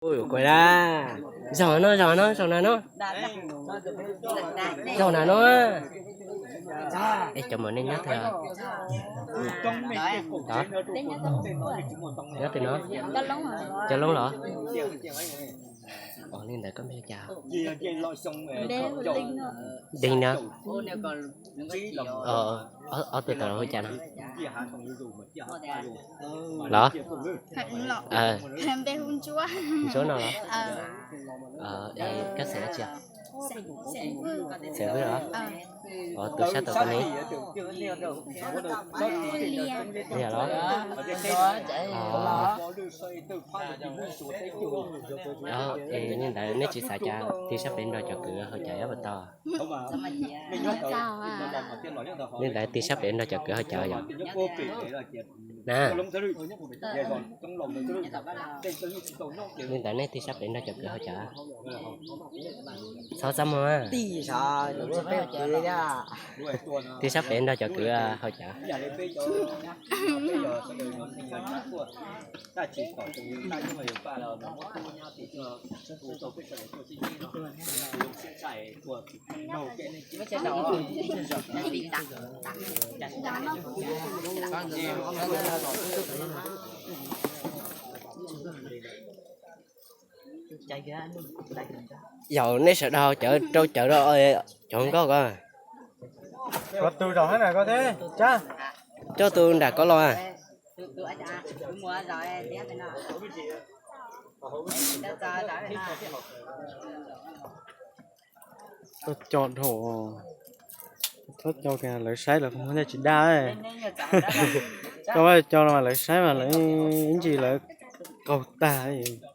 Ui, kuv da. Zaum no, zaum no, zaum na no. Zaum na no. Es cov muam nej nyob twg? Nyob twg no? Cov Loob los? Os, li ntawd koj npe cas? Ding no. Ob tug tod hu cas no? Los? Ntsuab no los? Koj xeem dab tsi? Xeem Vwj los? Os, tus sab tod koj ne? Liag los? Es li ntawd nej tsis xav cas tig sab pem nrog cov kwv haus cawv puas tau? Li ntawd tig sab pem nrog cov kwv haus cawv yom? Na, li ntawd nej tig sab pem nrog cov kwv haus cawv? Txhob txaj muag. Tig sab pem nrog cov kwv haus cawv. Yog nej sawv daws cov rau cawv rau cov nkauj ko. Coj tus nram ko los. Txhob co dhau, txhob co kiag lawv saib lawv muab thiaj tsis daj. Koj co los mas lawv saib mas lawv ib ntsis lawv qaug tag.